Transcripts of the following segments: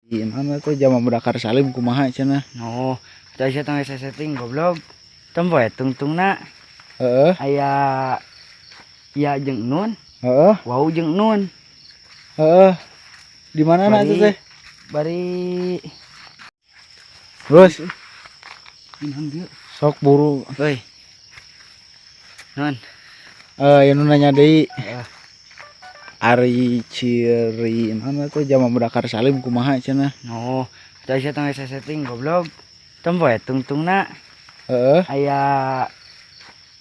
Mana tuh jama budak Salim kumaha cenah? Oh, tadi saya tengah setting goblok. Tempo ya tungtungna. Heeh. Aya ya jeung nun. Heeh. Wau jeung nun. Heeh. Di mana na itu teh? Bari terus sok buru. Heuy. Nun. Eh, nu nanya deui. Heeh. Ari ciri mana tuh jama budak Salim kumaha cenah? Oh, tadi saya tengah setting goblok. Tempo ya tungtungna. Heeh. Aya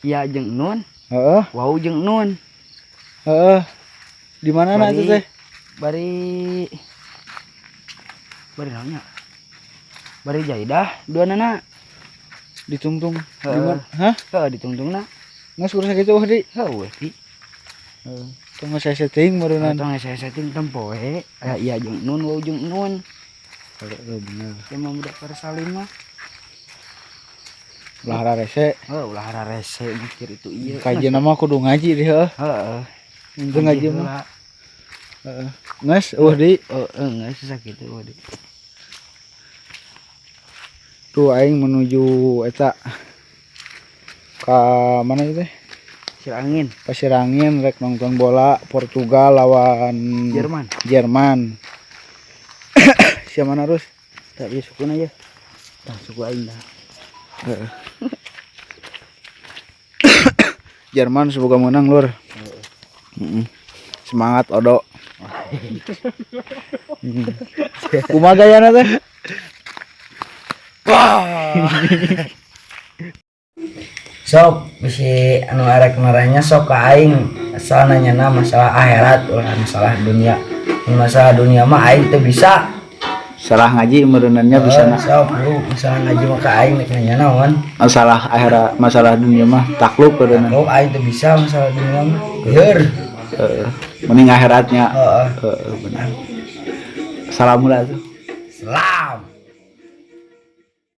ya jeung nun. Heeh. Wau jeung nun. Heeh. Di mana na itu teh? Bari bari naonnya? Bari jaidah dua nana. Ditungtung. Heeh. Di mana? Hah? Heeh, ditungtungna. Geus urus sakitu di. Heuh we ti. Heeh. Tong saya setting meureunnan. Tong saya setting tempo we. Aya iya jeung nun, wau jeung nun. Heeh, bener. Jama budak Salim mah. Ulah rese. Heuh, ulah rese mikir itu ieu. Kajian mah kudu ngaji deh heuh. Heeh. Untung ngaji mah. Heeh. Geus eueuh di. Heeh, geus sakitu eueuh di. Tuh aing menuju eta ka mana itu teh? Pasir Angin. Pasir Angin rek nonton bola Portugal lawan Jerman. Jerman. Siapa mana harus? Tak ieu sukuna ya. Tah suku aing dah. Heeh. Jerman semoga menang lur. Heeh. Semangat Odo. Kumaha gayana teh? Wah. Sok bisi anu arek marahnya sok ka aing asal nanyana masalah akhirat ulah masalah dunia. Mun masalah dunia mah aing teu bisa. Salah ngaji meureunannya bisa na. Sok lu masalah ngaji mah ka aing rek nanya naon. Masalah akhirat, masalah dunia mah takluk meureunna. Takluk aing teu bisa masalah dunia mah. Lieur. Heeh. Mending akhiratnya. Heeh. Heeh, benar. Salam lah tuh. Salam.